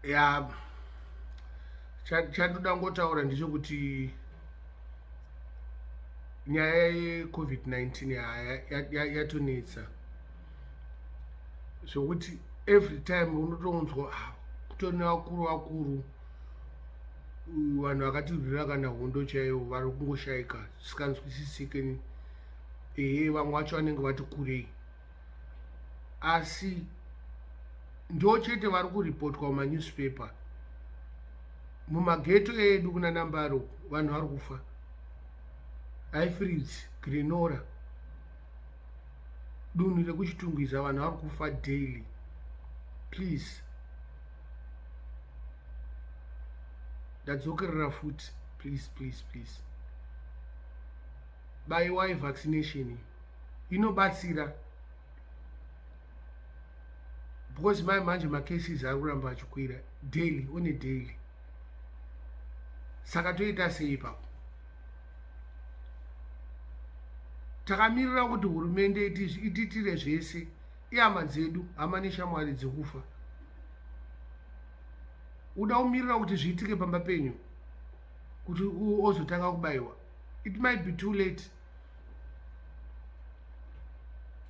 Ya, chandoda ngotaura ndechekuti nyaya yeCovid-19 yatonetsa zvokuti every time unotonzwa ah, kutori nevakuru vakuru, vanhu vakatirwira kana hondo chaivo vari kungoshaika zvisinganzwisisike. Ehe, vamwe vacho vanenge vati kurei, asi ndo chete vari kuripotwa mumanewspaper. Mumageto edu kuna Nambaro vanhu vari kufa, Highfields, Glen Norah, dunhu rekuChitungwiza, vanhu vari kufa daily. Please, ndadzokerera futi, please, please, please, bayiwai. Vaccination inobatsira because mai manje macases ari kuramba achikwira daily, on a daily. Saka toita sei ipapo? Takamirira kuti hurumende itiitire zvese. Ihama dzedu, hama neshamwari dzekufa. Uda kumirira kuti zviitike pamba penyu kuti ozotanga kubayiwa, it might be too late.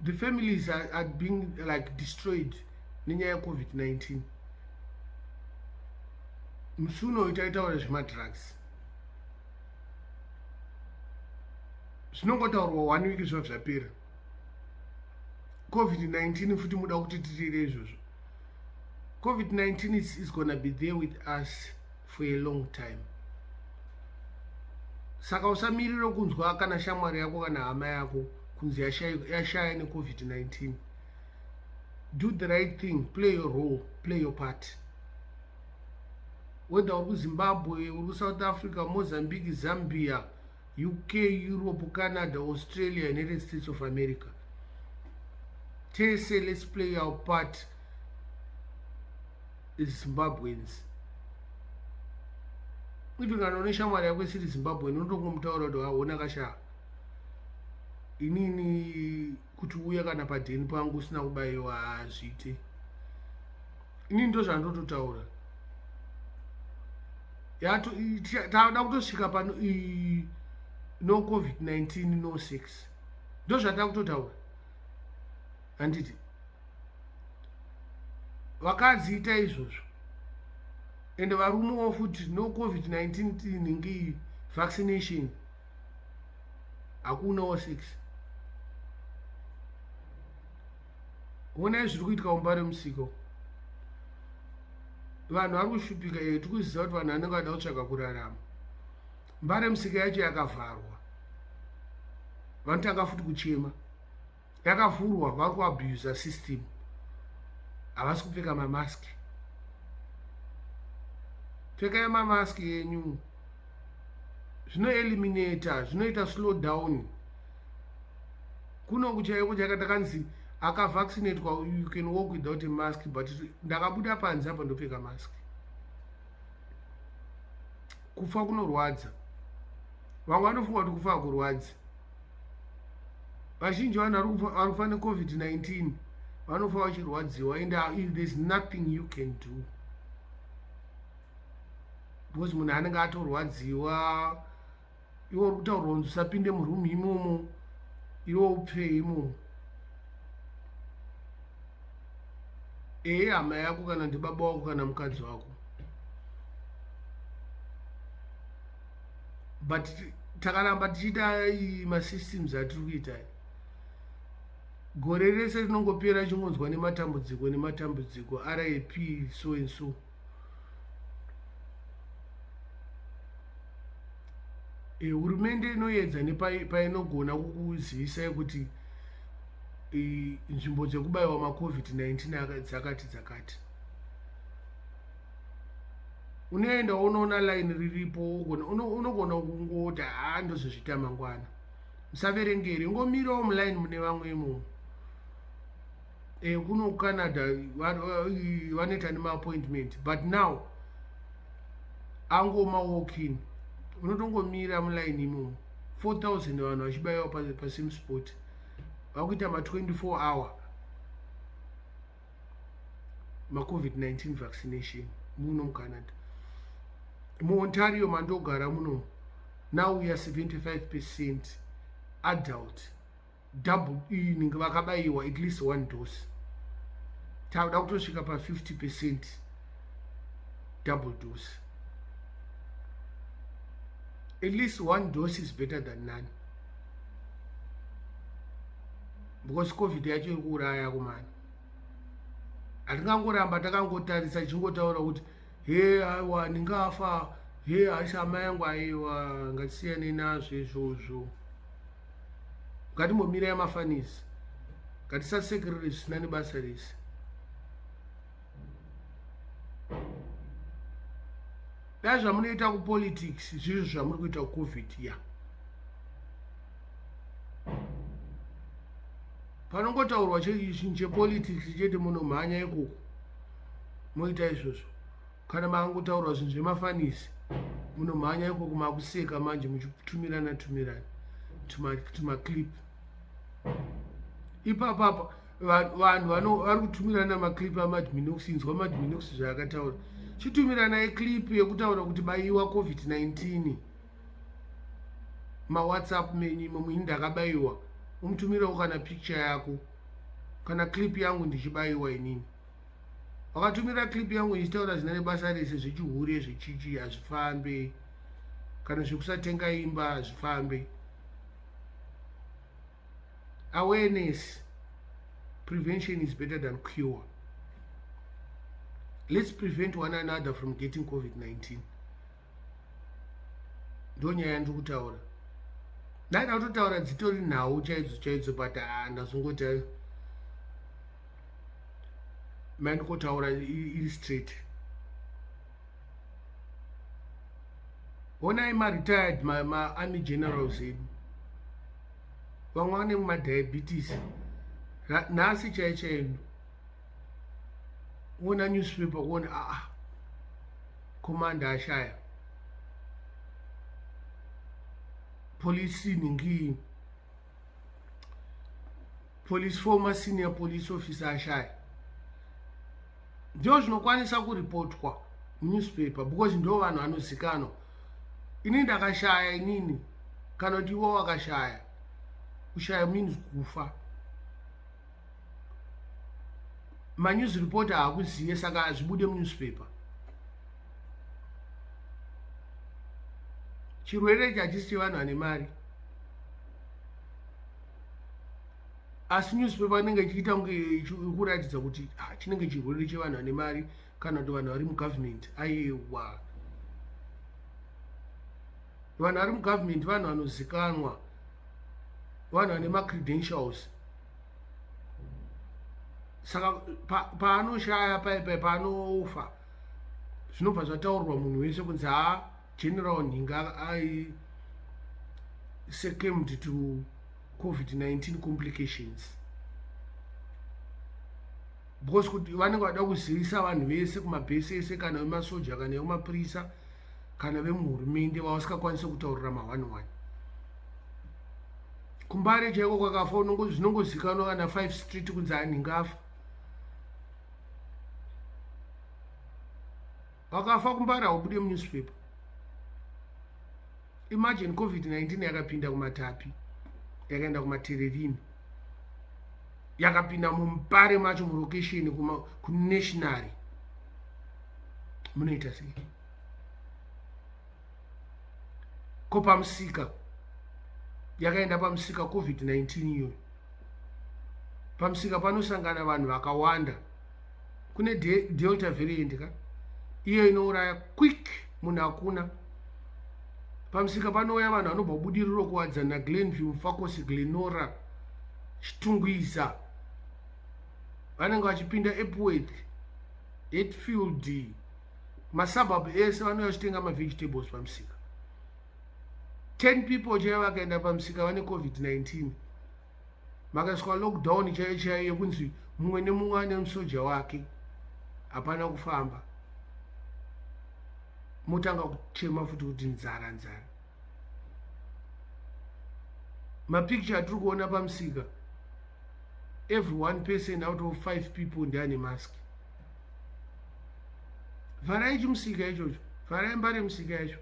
The families are being like destroyed nenyaya yeCovid-19. Musi unoyu taitaura zvemadrugs, zvinongotaurwa one week zva zvapera. COVID-19 futi muda kuti titire izvozvo. COVID-19 is gonna be there with us for a long time. Saka usamirire kunzwa kana shamwari yako kana hama yako kunzi yashaya neCovid-19. Do the right thing, play your role, play your part. Whether uri kuZimbabwe, uri kuSouth Africa, Mozambique, Zambia, UK, Europe, Canada, Australia, United States of America, tese let's play our part as Zimbabweans. Even kana une shamwari yako isiri Zimbabwean, unotongomutaura kuti aona kashaa, inini kuti uye kana padheni pangu usina kubayiwa hazviite. Inini ndo zvandototaura. Tada kutosvika pano no COVID-19, no sex, ndo zvatada kutotaura, handiti? Vakadzi ita izvozvo, ende varumewo futi, no COVID-19 nhingi vaccination, hakunawo sex. Onai zviri kuitika muMbare Musika, vanhu vari kushupika. E, tikuziva kuti vanhu vanenge vada kutsvaga kurarama. Mbare Musika yacho yakavharwa, vanotanga futi kuchema. Yakavhurwa, vari kuabusa system, havasi kupfeka mamaski. Pfekai mamaski enyu, zvinoeliminata, zvinoita slow down. Kuno kuchaiko chakatakanzi akavaccinatwa, you can walk without a mask, but ndakabuda panze apa ndopfeka mask. Kufa kunorwadza. Vamwe vanofunga kuti kufa hakurwadzi. Vazhinji vanhu vari kufa neCovid-19 vanofa vachirwadziwa, and there's nothing you can do because munhu anenge atorwadziwa. Iwe uri kutaurwa kunzi usapinde muroom imomo, iwe upfee imomo. Ehe, hama yako kana ndibaba wako kana mukadzi wako, but takaramba tichiita masystems atiri kuita, gore rese rinongopera chingonzwa nematambudziko nematambudziko, RIP so and so. Hurumende inoedza nepainogona kukuzivisai kuti nzvimbo dzekubayiwa maCovid-19 dzakati dzakati. Unoenda unoona line riripo, unogona kungoti, "Haa, ndozozviita mangwana." Musaverengere, ingomirawo muline mune vamwe imomo. Kuno Canada vanoita nemaappointment, but now angoma walk-in. Unotongomira muline imomo, 4000 vanhu vachibayiwa pasame spot. Vakuita ma24 hour maCovid-19 vaccination. muno muCanada, muOntario mandogara muno, now we are 75% adult double inenge vakabayiwa at least one dose. Tauda kutosvika pa50% double dose. At least one dose is better than none, because COVID yacho iri kuuraya kumana. Hatingangoramba takangotarisa tichingotaura kuti, "He, aiwa, ndingafa, he, haisi hama yangu." Aiwa, ngatisiyanei nazvo izvozvo. Ngatimbomirai mafanisi, ngatisasekerere zvisina nebasa rese. Dai zvamunoita kupolitics zvizvo zvamuri kuita kuCOVID ya panongotaurwa chinhu chepolitics chete, munomhanya ikoko moita izvozvo. Kana maangotaurwa zvinhu zvemafanisi, munomhanya ikoko makuseka manje, muchitumirana tumirana tumaclip ipapapa. Vanhu vari kutumirana maclip aMadminox. Inzwa Madminox zvaakataura. Chitumiranai clip yekutaura kuti bayiwa COVID-19 maWhatsApp menyu imo. Muini ndakabayiwa, umutumirawo kana picture yako kana clip yangu ndichibayiwa inini. Wakatumira clip yangu ichitaura zina nebasa rese, zvechihure, zvechichi, hazvifambe. Kana zvekusatenga imba, hazvifambe. Awareness, prevention is better than cure. Let's prevent one another from getting COVID-19. Ndo nyaya yandiri kutaura. Ndaida kutotaura dzitori nhau chaidzo chaidzo, but ndazongoti mandikotaura iri straight. Honai maretired maarmy generals edu, vamwe vane madiabetes. Nhasi chai chaino kuona newspaper, kuona aa, commander ashaya, police ningii, police, former senior police officer ashaya. Ndio zvinokwanisa kuripotwa munewspaper because ndo vanhu vanozikanwa. Inini ndakashaya inini, kana kuti iwo wakashaya, kushaya means kufa. Manews report haakuzive, saka hazvibude munewspaper. Chirwere ichi hachisi chevanhu vane mari, asi newspaper inenge ichiita kunge kuratidza kuti chinenge chirwere chevanhu vane mari kana kuti vanhu vari mugovernment. Aiwa, vanhu vari mugovernment vanhu vanozikanwa, vanhu vane macredentials. Saka paanoshaya paipai, paanofa, zvinobva zvataurwa munhu wese kunzi, "Ha, General Nhinga ai succumbed to COVID-19 complications," because kuti vanenge vada kuzivisa vanhu vese kumabhesi ese, kana vemasoja, kana vemapurisa, kana vemuhurumende vavasikakwanisi kutaurira ma1 1. KuMbare chaiko kwakafa, zvinongozikanwa kana 5 Street kunzi anhinga afa. Vakafa kuMbare haubude munewspaper. Imagine COVID-19 yakapinda kuMatapi, yakaenda kuMatererini, yakapinda muMbare macho, mulokesheni, kunationary, munoita sei? Ko pamusika, yakaenda pamusika COVID-19 iyoyo, pamusika panosangana vanhu vakawanda. Kune Delta variant ka, iyo inouraya quick munhu hakuna. Pamusika panouya vanhu vanobva Budiriro, Kuwadzana, Glenview, Mufakose, Glenora, Chitungwiza. Vanenge vachipinda Epworth, Hatfield, masuburb ese, vanouya vachitenga mavegetables pamusika. 10 people chaivo vakaenda pamusika vane COVID-19, makaiswa lockdown chaiyo chaiyo yekunzi mumwe nemumwe ane musoja wake, hapana kufamba. Motanga kuchema futi kuti nzara, nzara. Mapicture atiri kuona pamusika, every one person out of five people ndeane mask. Vharai chimusika ichocho, vharai mbare musika yacho.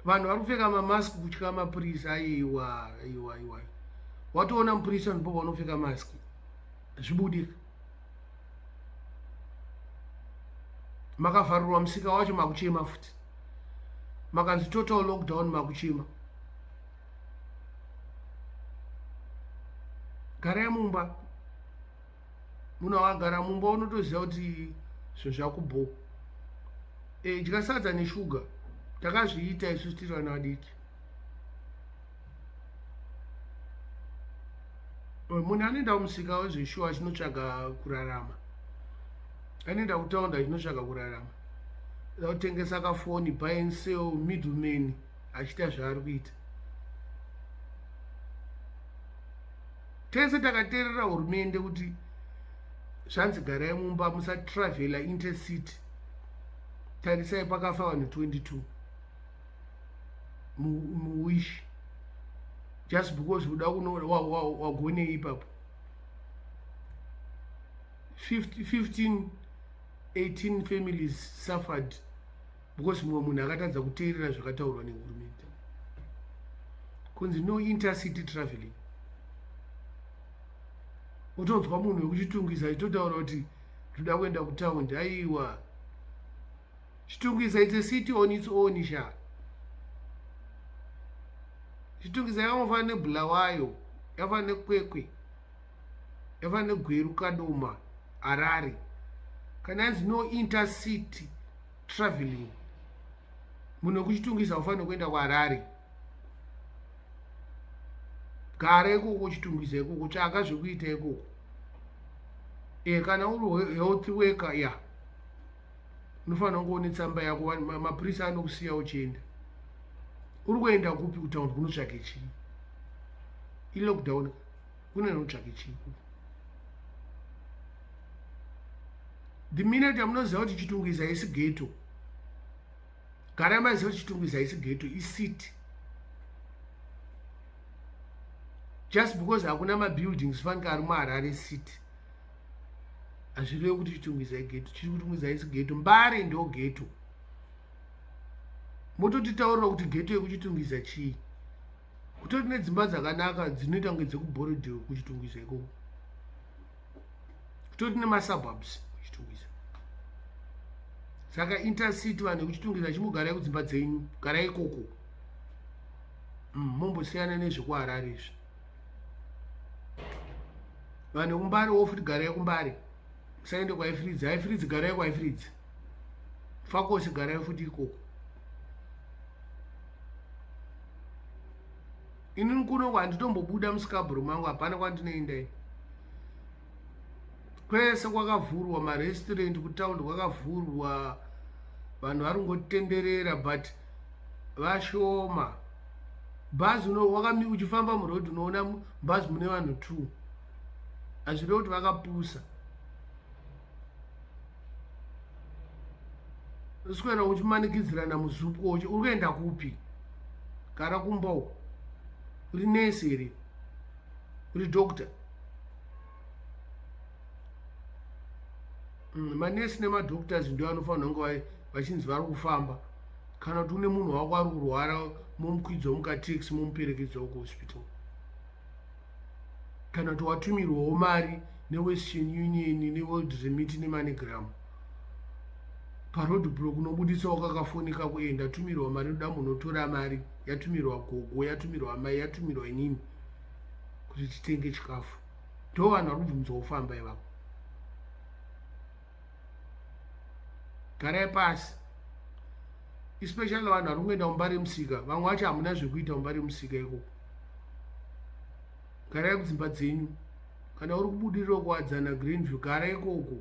Vanhu vari kupfeka mamask kutya mapurisa. Aiwa, aiwa, aiwa, watoona mupurisa ndipo paunopfeka mask, zvibudika. Makavharirwa musika wacho, makuchema futi. Makanzi total lockdown, makuchema. Garai mumba. Munhu akagara mumba unotoziva kuti zvinhu zvakubho. Dya sadza neshuga, takazviita isusu tiri vana vadiki. Munhu anoenda kumusika wezveshuwa achinotsvaga kurarama, anoenda kutaundi achinotsvaga kurarama, da kutengesa kafoni, buy and sell, middleman achiita zvaari kuita. Tese takateerera hurumende kuti zvanzi garai mumba, musatravela intercity. Tarisai pakafa vanhu 22 muwish just because kuda wagonei ipapo. 15 18 families suffered because mumwe munhu akatadza kuteerera zvakataurwa nehurumende kunzi no intercity traveling. Utonzwa munhu wekuChitungwiza achitotaura kuti ndoda kuenda kutaundi. Aiwa, Chitungwiza it's a city on its own sha. Chitungwiza yakangofanana neBulawayo, yakafanana neKwekwe, yakafanana neGweru, Kadoma, Harare. Kana yanzi no intercity traveling, munhu wekuChitungwiza ufanira kuenda kuHarare. Gara ikoko Chitungwiza ikoko, tsvaka zvekuita ikoko. Kana uri health worker, ya, unofanira kunge une tsamba yako. Mapurisa anokusiya uchienda. Uri kuenda kupi kutaundi kunotsvake chii? Ilockdown, kune notsvake chii? The minute yamunoziva kuti Chitungwiza haisi ghetto, garai maziva kuti Chitungwiza haisi ghetto, icity. Just because hakuna mabuildings fanika ari muHarare city, hazvirevi kuti Chitungwiza ighetto. Chitungwiza haisi ghetto, Mbare ndo ghetto. Mototitaurira kuti ghetto yekuChitungwiza chii? Kutori nedzimba dzakanaka dzinoita kunge dzekuBorrowdale kuChitungwiza ikoko. Kutori nemasuburbs kuChitungwiza. Saka intercity, vanhu vekuChitungwiza, chimbogarai kudzimba dzenyu, garai ikoko. Mombosiyana nezvekuHarare izvi. Vanhu vekuMbare wo futi, garai kuMbare, musaende kwaIfridzi. Haifridzi, garai kwaIfridzi. Fakosi, garai futi ikoko. Inini kuno handitombobuda muScarborough mangu, hapana kwandinoenda ini. Kwese kwakavhurwa, marestaurant kutaundi kwakavhurwa, vanhu vari kungotenderera, but vashoma. Bhazi wakami uchifamba muroad unoona bhazi mune vanhu two. Hazvirevi kuti vakapusa. Uswera uchimanikidzirana muzupko, uri kuenda kupi? Gara kumba uko. Uri nesi here? Uri doctor? Manesi nemadoctors ndo anofanira kunge vachinzi vari kufamba. Kana kuti une munhu wako ari kurwara, momukwidzawo mukataxi, momuperekedzawo kuhospital. Kana kuti watumirwawo mari neWestern Union, neWorld Remit, neMoneyGram, paroad block unobuditsawo kakafoni kako, e ndatumirwa mari, ndoda munhu otora mari yatumirwa gogo, yatumirwa mai, yatumirwa inini kuti titenge chikafu. Ndo vanhu vari kubvumidzwa kufamba ivavo. Garai pasi, especially vanhu vari kungoenda mumba remusika. Vamwe vacho hamuna zvekuita mumba remusika ikoko. Garai kudzimba dzenyu. Kana uri kuBudiriro, Kuwadzana, Greenview, gara ikoko,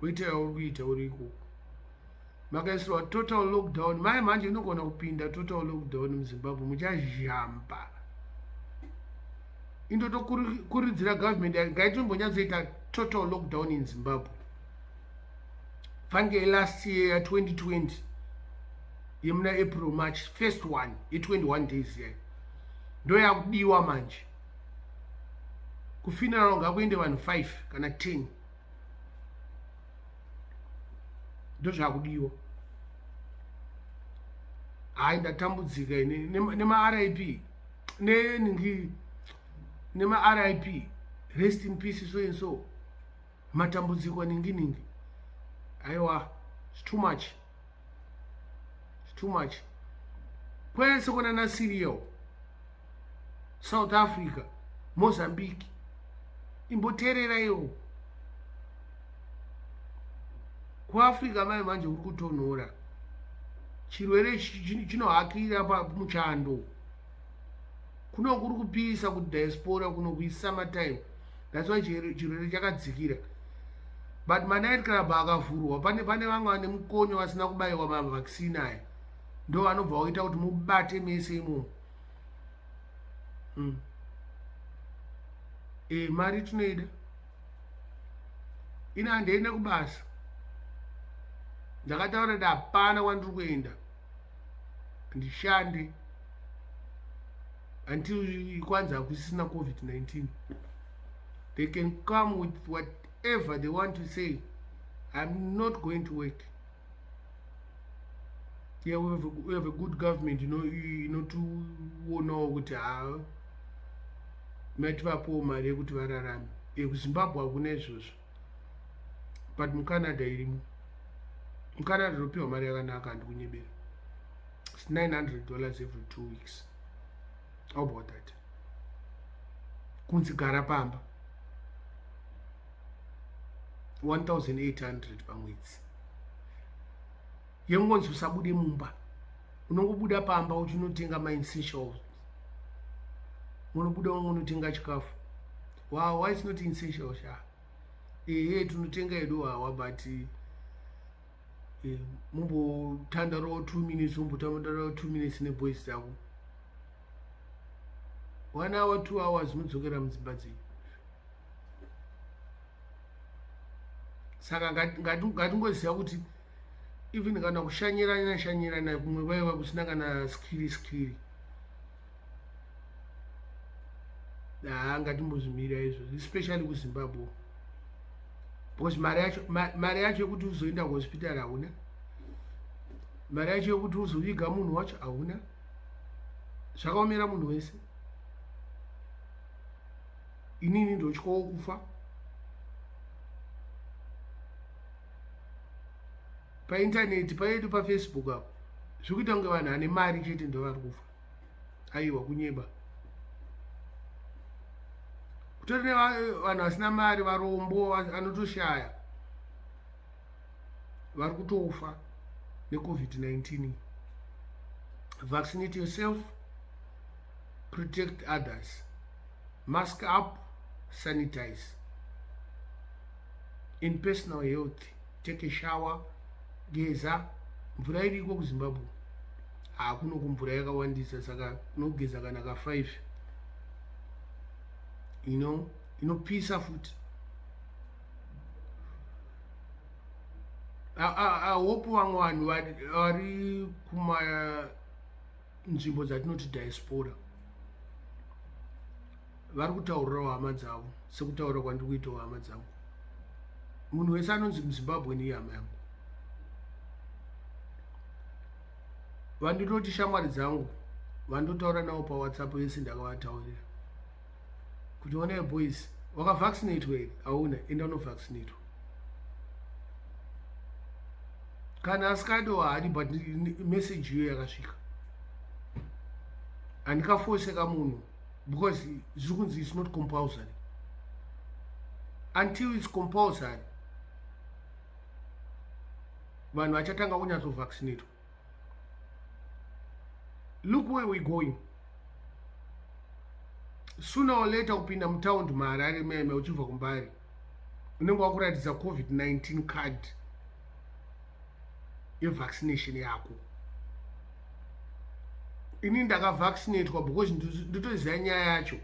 woita yauri kuita uri ikoko. Makaisirwa total lockdown mai manje, inogona kupinda total lockdown muZimbabwe, muchazhamba. Indotokurudzira government ngaitombonyatsoita total lockdown in Zimbabwe, fange last year ya2020 yemuna April, March, first one ye21 days yayo ndo yakudiwa manje. Kufuneral ngakuende vanhu 5 kana 10. Ndozvakudiwa. Hayi, ndatambudzika ini nema-RIP neningi, nema-RIP, rest in peace, so and so, matambudziko ningi ningi. Aiwa, it's too much, it's too much. Kwese kunana Syria, South Africa, Mozambique, imboteereraiwo. KuAfrica mai manje kuri kutonhora. Chirwere chinohakira pamuchando. Kuno kuri kupisa kudiaspora, kuno kuisummer time, that's why chirwere chakadzikira. But manight club akavhurwa, pane vamwe vane mukonyo vasina kubayiwa mavaccine aya, ndo vanobva vaita kuti mubate mese imomo. E, mari tinoida. Ini handiende kubasa. Ndakataura kuti hapana kwandiri kuenda, ndishande until kwanzi hakusisina COVID-19. They can come with whatever they want to say, I'm not going to work. Yeah, we have a good government inotionawo kuti ha, mativapowo mari yekuti vararame. KuZimbabwe hakuna izvozvo, but muCanada irimo. MuCanada topiwa mari yakanaka, handikunyebera. It's $900 every 2 weeks. How about that? Kunzi gara pamba, 1800 pamwedzi yengonzi usabude mumba. Unongobuda pamba uchinotenga maessentials, unobuda unotenga chikafu. Wow, why it's not essential sha? Ehe, tinotenga edu hawa, but mumbotandarawo 2 minutes, mumbotandarawo 2 minutes neboys dzako, one hour, 2 hours, mudzokera mudzimba dzenyu. Saka ngatingoziva kuti even kana kushanyirana shanyirana kumwe vaiva kusina kana skiri skiri, haa, ngatimbozvimira izvozvo, especially kuZimbabwe, because mari yacho yekuti uzoenda kuhospitari hauna, mari yacho yekuti uzoviga munhu wacho hauna. Zvakaomera munhu wese. Inini ndotyawo kufa. Paintaneti paedu, paFacebook apo, zviri kuita kunge vanhu ane mari chete ndo vari kufa. Aiwa, kunyeba. Kutori nevanhu vasina mari, varombo, anotoshaya, vari kutofa neCOVID-19. Vaccinate yourself, protect others, mask up, sanitize. In personal health, take a shower, geza. Mvura iriko kuZimbabwe, hakuno kumvura yakawandisa, saka unogeza kana ka5 inopisa futi. I hope vamwe vanhu vari kumanzvimbo dzatinoti diaspora vari kutaurirawo hama dzavo sekutaura kwandiri kuitawo hama dzangu. Munhu wese anonzi muZimbabwe neihama yangu. Vandinoti shamwari dzangu, vandotaura navo paWhatsApp vese, ndakavataurira kuti, "Onai boys, wakavaccinatwa here? Hauna, enda unovaccinatwa." Kana asikadiwo haadi, but message iyoyo yakasvika. Handikafoseka munhu because zviri kunzi it's not compulsory. Until it's compulsory, vanhu vachatanga kunyatsovaccinatwa. Look where we going. Sooner or later, kupinda mutaundi maHarare meme uchibva kuMbare, unenge wakuratidza COVID-19 card yevaccination yako. Ini ndakavaccinatwa because ndotoziva nyaya yacho.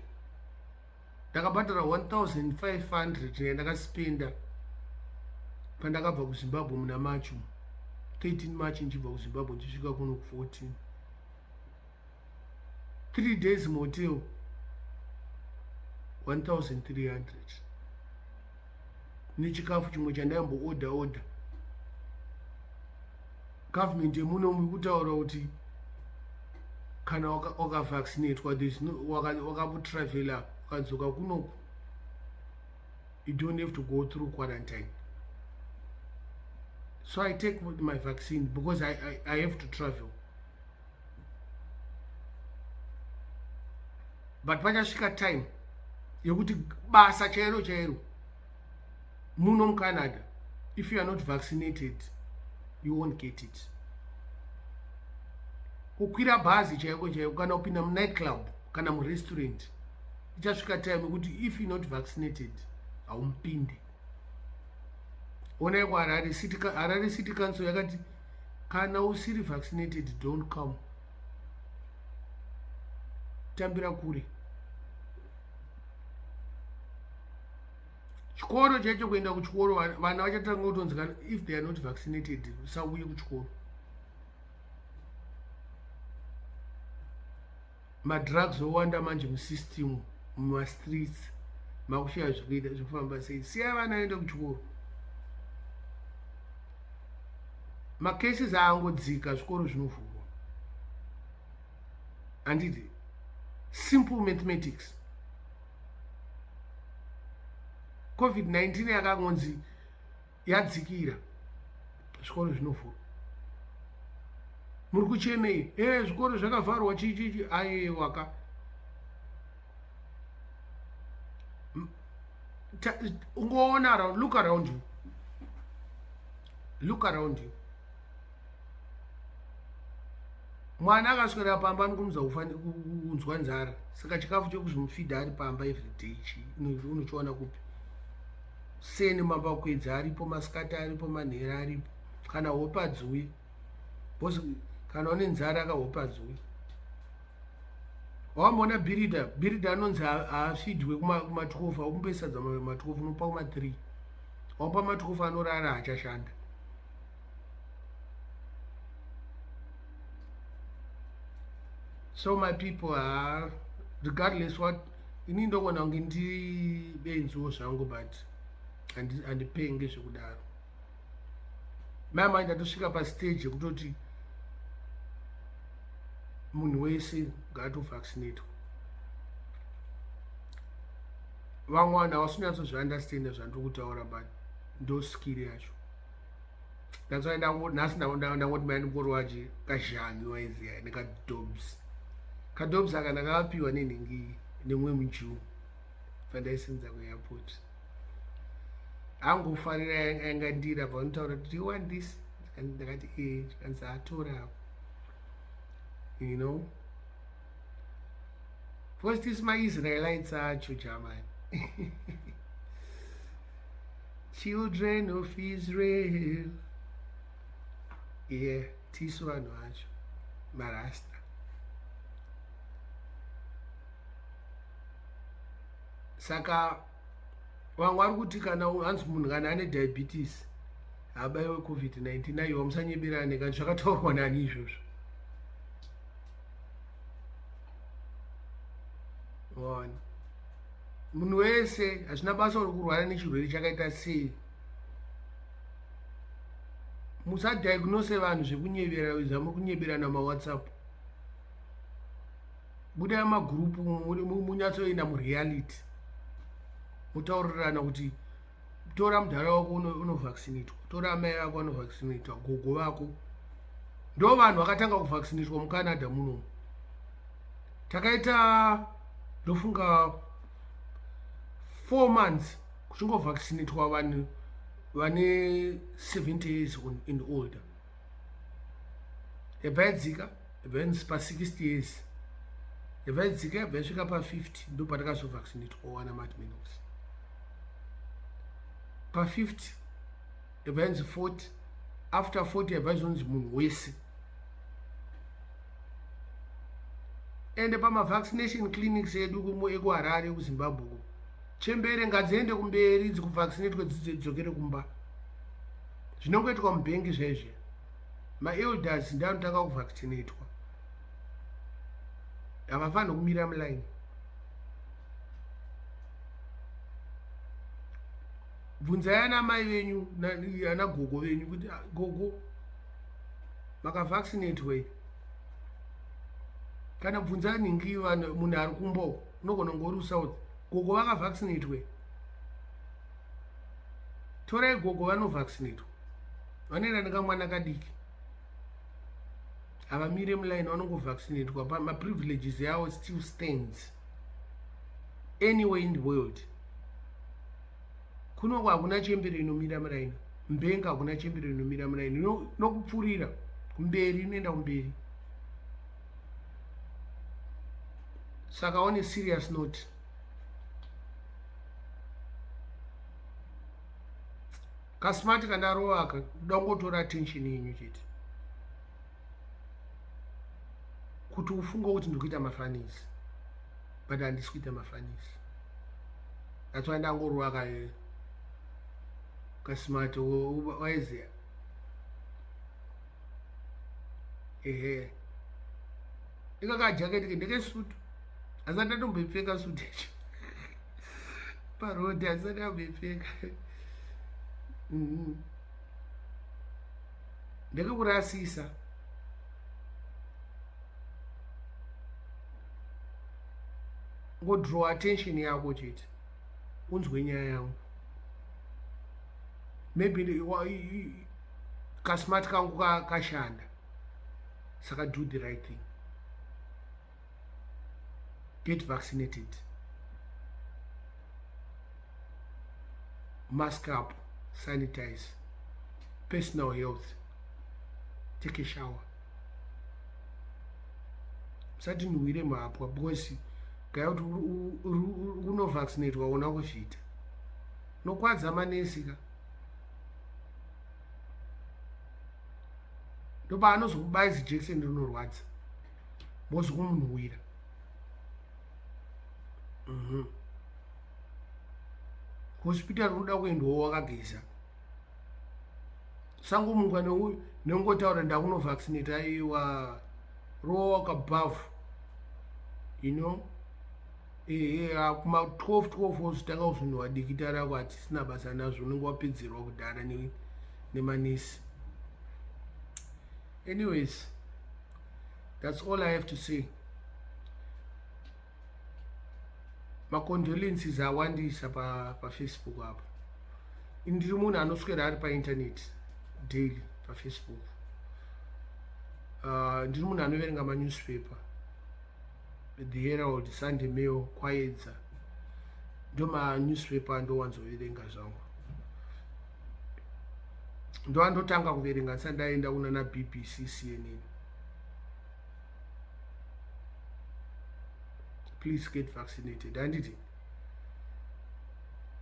Ndakabhadhara 1500 yandakaspenda pandakabva kuZimbabwe muna March 13, March ndichibva kuZimbabwe ndichisvika kuno ku14. 3 days motel, 1300, nechikafu chimwe chandaimboodha odha. Government yemuno ikutaura kuti kana wakavaccinatwa wakatravela ukadzoka kunoku, you don't have to go through quarantine. So I take my vaccine because I have to travel. But pachasvika time yekuti basa chairo chairo muno muCanada, if you are not vaccinated, you won't get it. Kukwira bhazi chaiko chaiko, kana kupinda munight club kana murestaurant, ichasvika time yekuti if you not vaccinated, haumupinde. Onai kuHarare City, Harare City Council yakati kana usiri vaccinated, don't come, tambira kure. Chikoro chaicho, kuenda kuchikoro, vana vachatanga kutonzi kana if they are not vaccinated, usauye kuchikoro. Madrugs owanda manje musystem, mumastreets, makushaya zvekuita, zvekufamba sei. Siyai vana vaende kuchikoro. Macases aangodzika, zvikoro zvinovhurwa, handiti? Simple mathematics. COVID-19 yakangonzi yadzikira, zvikoro zvinovhurwa. Muri kuchemei? E, zvikoro zvakavharwa, chichichi. Aiwaka, ungoona around, look around you, look around you. Mwana akaswera pamba anokurumidza kunzwa nzara, saka chikafu chekuzomufidha ari pamba everyday chi unochiwana kupi? Seni mambakwedza aripo, masikati aripo, manhera aripo. Kana hope hadziuyi, because kana une nzara ka, hope hadziuyi. Wamboona bhiridha? Bhiridha anonzi haafidwe kuma12, aumupe sadza ma12, unopa kuma3. Wamupa ma12, anorara, haachashanda. So my people, regardless what, ini ndogona kunge ndiri benziwo zvangu, but handipenge zvekudaro. Mai mai, ndatosvika pastage yekutoti munhu wese ngaatovaccinatwa. Vamwe vanhu havasi kunyatsozviunderstanda zvandiri kutaura, but ndo skill yacho. That's why nhasi ndangoti mai ndimukoro wachi kazhangi waiziya nekadobs. Kadobs aka ndakavapiwa nenhingi nemumwe muJew pandaisenza kuairport. Angofarira anga ndira pavanotaura, "Do you want this?" Ndakati, "E." Zvikanzi, "Atora." Because tisi maIsraelites acho, Germany, children of Israel, yeah, tisu vanhu vacho, marasta. Saka vamwe vari kuti kana hanzi munhu kana ane diabetes haabaiwe COVID-19. Aiwa, musanyeberane kana zvakataurwa nani izvozvo. Ona, munhu wese, hazvina basa uri kurwara nechirwere chakaita sei. Musadiagnose vanhu zvekunyebera zvamuri kunyeberana maWhatsApp. Budai magurupu, munyatsoenda mureality, mutaurirana kuti tora mudhara wako unovaccinatwa, tora amai vako vanovaccinatwa, gogo vako. Ndo vanhu vakatanga kuvaccinatwa muCanada munomu. Takaita, ndofunga, 4 months kuchingovaccinatwa vanhu vane 70 years and older. Yabva yadzika, yabva yanzi pa60 years, yabva yadzika, yabva yasvika pa50. Ndo patakazovaccinatwa wana madminox pa50, yabva yanzi 40. After 40 yabva izonzi munhu wese. Ende pamavaccination clinics edu ekuHarare, ekuZimbabwe, chembere ngadziende kumberi dzikuvaccinatwe, dzidzokere kumba. Zvinongoitwa mubhengi zvaizvi. Maelders ndoanotanga kuvaccinatwa, havafaniri kumira muline. Bvunzai ana mai venyu, ana gogo venyu kuti, ah, gogo. Makavaccinatwa here? Kana bvunza nhingi vanhu munhu ari kumba uko unogona kunge uri kusouth gogo vakavaccinatwa here? Torai gogo vanovaccinatwa vanoenda nekamwana kadiki havamire muline vanongovaccinatwa maprivileges yavo still stands anyway in the world. Kunoko hakuna chembere inomira muraini mbenga hakuna chembere inomira muraini inokupfurira kumberi inoenda kumberi. Saka on a serious note, kasmart kandarova aka kuda kungotora attention yenyu chete kuti ufunge kuti ndiri kuita mafanisi, but handisi kuita mafanisi. That's why ndangorova ka kasmart waiziya ehe ikakajaketi ndekesutu asati atomboipfeka sutu yacho parodi asati amboipfeka. Ndekakurasisa ngodraw attention yako chete unzwe nyaya yangu. Maybe kasmart kangu kashanda, saka do the right thing, get vaccinated, mask up, sanitize, personal health, take a shower. Musati nhuwire mhapwa because gaya kuti unovaccinatwa una kuzviita nokwadza manesi ka ndopaanozokubaya zijekiseni rinorwadza mozokumunhuwira. Hospital unoda kuendwawo wakageza sangomuka nengotaura ndakunovaccinate aiwa rowa wakabhavhu you know ehe kuma 12 12 wozotanga kuzonhuwa dikita rako hatisina basa nazvo unenge wapedzerwa kudhara nemanesi. Anyways, that's all I have to say. Macondolences awandisa pafacebook pa apo. Ndiri munhu anoswera ari painternet daily pafacebook. Ndiri munhu anoverenga manewspaper, The Herald, Sunday Mail, Kwayedza, ndo manewspaper andowanzoverenga zvangu. Ndoandotanga kuverenga ndisati ndaenda kunana BBC, CNN. Please get vaccinated. Handiti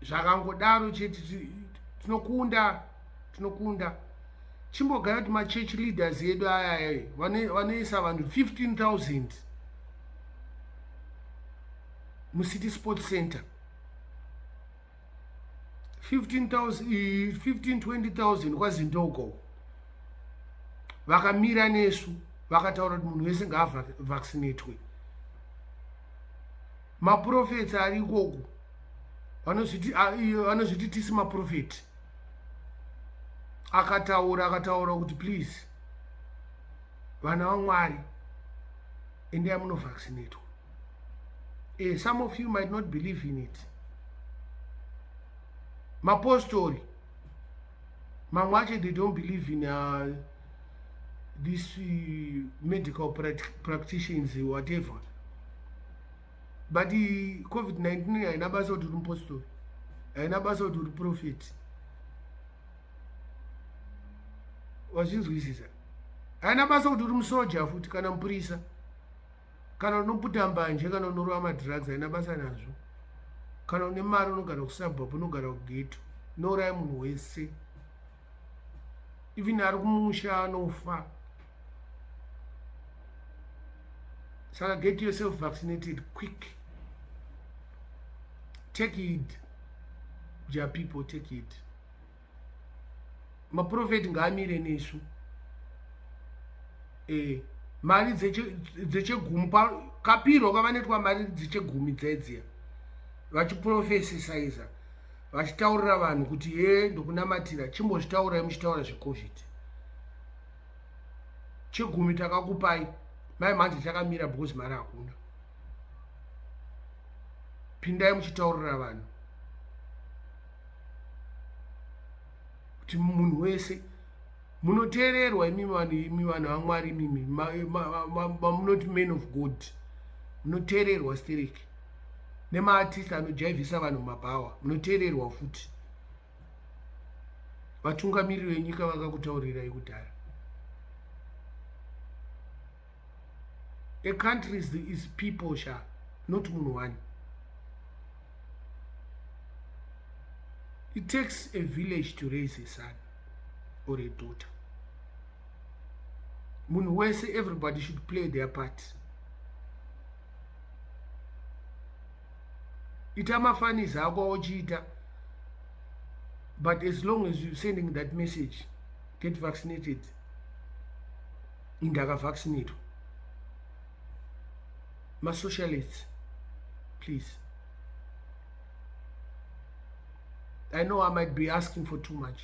zvakangodaro chete tinokunda, tinokunda. Chimbogaya kuti machurch leaders edu aya vanoisa vanhu 15,000 muCity Sports Center, 15,000, 15 20,000 kwaZindoko, vakamira nesu vakataura kuti munhu wese ngaavaccinatwe. Maprofets ari ikoko vanozviti tisi maprofeti akataura akataura kuti please vana vaMwari endai munovaccinatwa. Some of you might not believe in it. Mapostori mamwe acho they don't believe in this medical practitioners, whatever, but COVID-19 haina basa kuti uri mupostori, haina basa kuti uri prophet, wazvinzwisisa? Haina basa kuti uri musoja futi kana mupurisa kana unoputa mbanje kana unorova madrugs, haina basa nazvo. Kana une mari, unogara kusuburb, unogara kughetto, inouraya munhu wese, even ari kumusha anofa. Saka get yourself vaccinated quick. Take it ja people, take it. Maprofeti ngaamire nesu. Mari dzechegumi kapirwa kwavanoitwa mari dzechegumi dzedziya vachiprofesisaiza vachitaurira vanhu kuti ye ndokunamatira, chimbozvitaurai muchitaura zveCOVID. Chegumi takakupai mai manje chakamira because mari hakuna. Pindai muchitaurira vanhu kuti munhu wese munoteererwa imimi vanhu imi vanhu vamwari imimi vamunoti man of god munoteererwa stereki nemaartist anojaivhisa vanhu mumabhawa munoteererwa futi vatungamiriri venyika vakakutaurirai kudhara a country is, is people sha not munhu one it takes a village to raise a son or a daughter munhu wese everybody should play their part ita mafanis ako auchiita but as long as you sending that message get vaccinated indakavaccinatwa masocialists please i know i might be asking for too much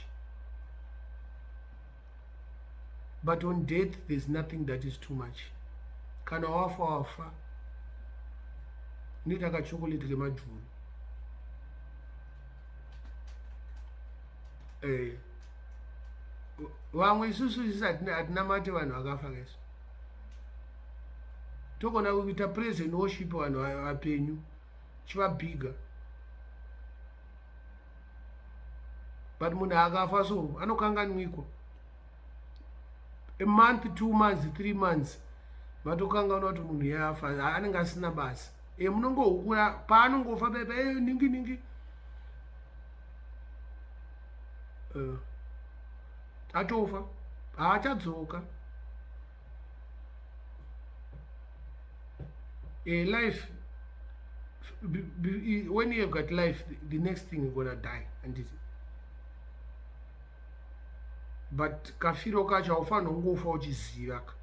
but on death there's nothing that is too much kana wafa wafa unoita kachokoleti kemajuru eh, vamwe isusu isusu hatinamati vanhu vakafa kaisu togona kuita praise and worship vanhu vapenyu chivabhiga but munhu akafa so anokanganwikwa a month two months three months vatokanganwa kuti munhu yafa anenge asina basa e munongohukura paanongofa pepa e ningi ningi uh, atofa haachadzoka a life when you have got life the next thing you're gonna die anditi but kafiro kacho haufanira kungofa uchiziva ka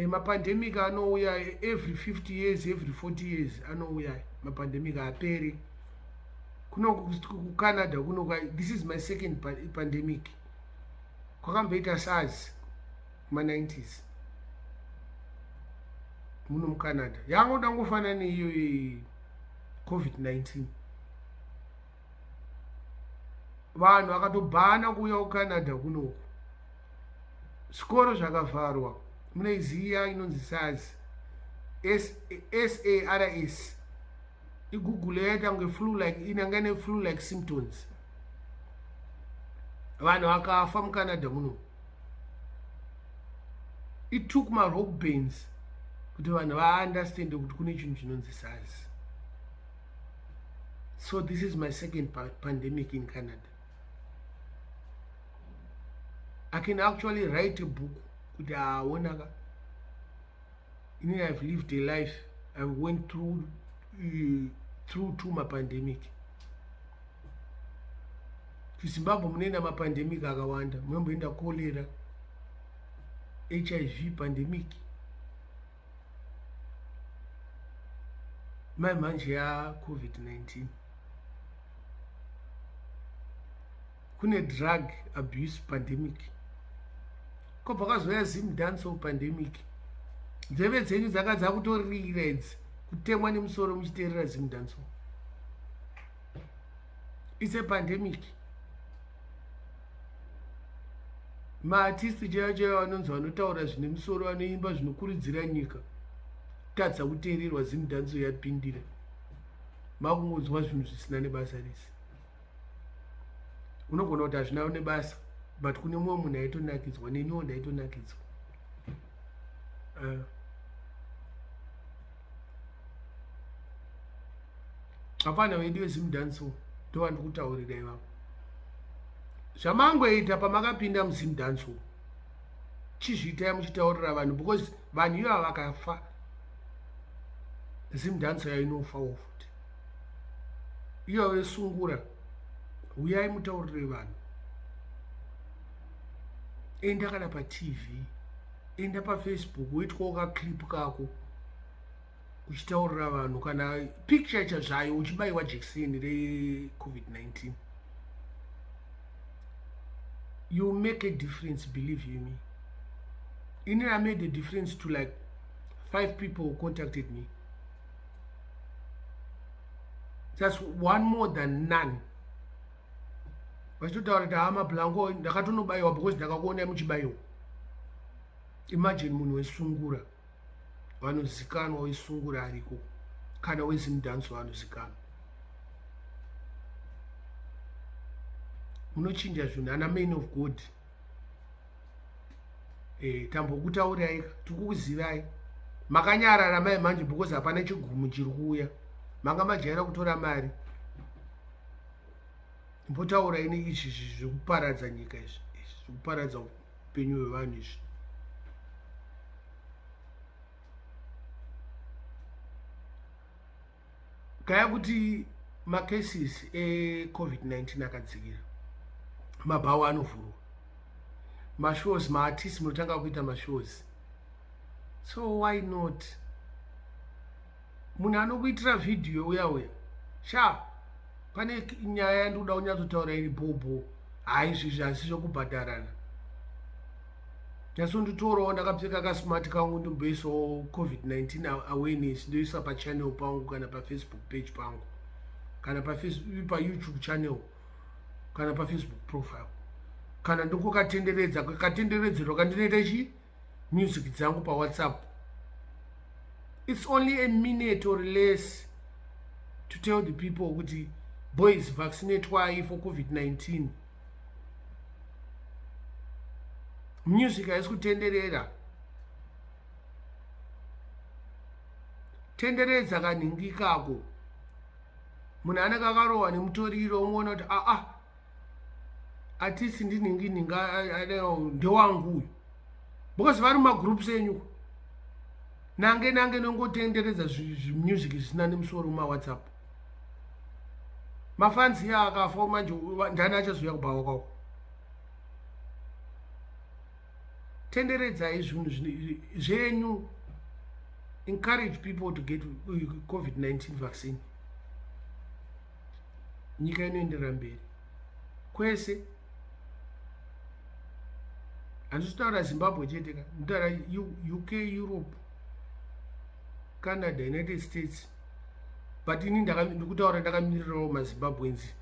mapandemic anouya every 50 years every 40 years anouya mapandemic haaperi kuno kucanada kuno this is my second pandemic kwakamboita sars kuma-90s muno mucanada yangoda ngofanana neiyo covid-19 vanhu vakatobhana kuuya kucanada kunoku zvikoro zvakavharwa munoiziya inonzi sars sars igoogle yaita kunge flu like inanga ne flu like symptoms vanhu vakafa mucanada muno it took marock bands kuti vanhu vaunderstande kuti kune chinhu chinonzi sars so this is my second pa pandemic in canada i can actually write a book kuti aonaka inini i've lived a life i went through through to mapandemic kuzimbabwe munoenda mapandemic akawanda munomboenda cholera hiv pandemic mai manje yacovid-19 kune drug abuse pandemic kobva kwazouya zim dancehall pandemic nzeve dzenyu dzanga dzakutorira idzi kutemwa nemusoro muchiteerera zim dancehall its a pandemic maartisti chaivo chaivo vanonzi vanotaura zvine musoro vanoimba zvinokurudzira nyika tadza kuteererwa zim dancehall yapindira makungonzwa zvinhu zvisina nebasa rese unogona kuti hazvina nebasa but kune mumwe munhu aitonakidzwa neniwo ndaitonakidzwa hapana uh. vedu vezimdanso ndovandikutaurira ivavo zvamangoita pamakapinda muzimdanso chizviitai muchitaurira vanhu because vanhu ivava vakafa zimdanso yainofawo futi iyo vesungura huyai mutaurire vanhu enda kana patv enda pafacebook woitwawo kaclip kako uchitaurira vanhu kana picture cha zvayo uchibayiwa jekiseni recovid-19 You make a difference, believe you me. Ini I made a difference to like 5 people who contacted me. That's one more than none. Vachitotaura kuti hama blanco ndakatonobayiwa because ndakakuonai muchibayiwa. Imagine munhu wesungura vanozikanwa wesungura ariko kana wezimdance vanozikanwa. Munochinja zvinhu ana man of God. Tambokutaurirai tikukuzivai makanyarara mai manje because hapana chigumu chiri kuuya manga majaira kutora mari mbotaura ini izvi zvekuparadza nyika izvi zvekuparadza upenyu hwevanhu izvi. Gaya kuti macases eCovid-19 akadzikira, mabhawa anovhurwa, mashows, maartist munotanga kuita mashows. So why not? Munhu anokuitira vhidhiyo uya uya sha pane nyaya yandikuda kunyatsotaura iri bhobho. Hayi, izvi hazisi zvekubhadharana. Nyatsonditorawo ndakapfeka kasmart kangu ndimboisawo COVID-19 awareness, ndoisa pachannel pangu kana pafacebook page pangu kana paYouTube channel kana pafacebook profile, kana ndikokatenderedza katenderedzerwa kandinoita chi music dzangu paWhatsApp. It's only a minute or less to tell the people kuti boys, vaccinatewai for COVID-19. Music haisi kutenderera, tenderedza kanhingi kako. Munhu anenge akarohwa nemutoriro unoona kuti aa atisi ndinhingi nhinga ndewangu uyu, because vari mumagroups enyu nange nange nongotenderedza zvimusic zvisina nemusoro mumawhatsapp. Mafanzi iya akafa manje, ndani achazouya kubhawa kwako? Tenderedzai zvinhu zvenyu, encourage people to get COVID-19 vaccine. Nyika inoenderera mberi kwese. Handisi kutaura Zimbabwe chete ka, nditaura UK, Europe, Canada, United States, but ini ndikutaura ndakamirirawo maZimbabweans.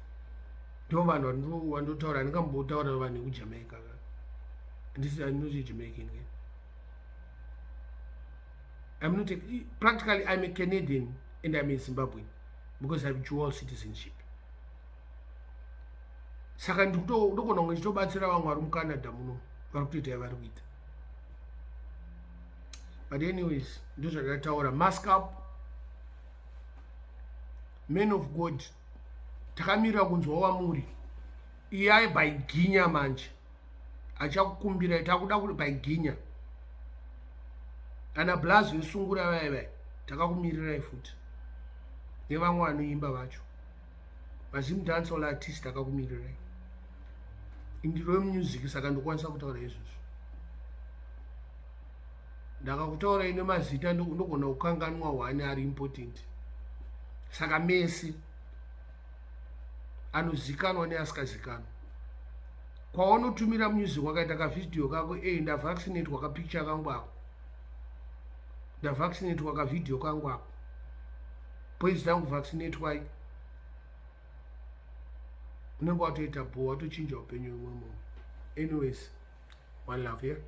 Ndo vanhu vandotaura, handingambotaura vanhu vekuJamaica ka. I'm not a Jamaican. I'm not a, practically I'm a Canadian and I'm a Zimbabwean because I have dual citizenship. Saka ndogona kunge ndichitobatsira vamwe vari muCanada muno vari kutoita yavari kuita. But anyways, ndozvandataura. Mask up, men of God. Takamirira kunzwa wamuri iyai by ginya manje achakukumbirai takuda kuti by ginya ana blazi vesungura vai vai takakumirirai futi nevamwe vanoimba vacho mazimdancehall artist takakumirirai. Indiro yemusic, saka ndokwanisa kutaura izvozvo. Ndakakutaurai nemazita, ndogona kukanganwa one ari important. Saka mese anozikanwa neasikazikanwa kwaunotumira music wakaita kavhidhiyo kako, e ndavaccinatwa, kapicture kangu ako, ndavaccinatwa, kavhidhiyo kangu ako, boys dzangu vaccinatwai, unenge watoita bho, watochinja upenyu hwemwe munhu. Anyways, one love, yeah.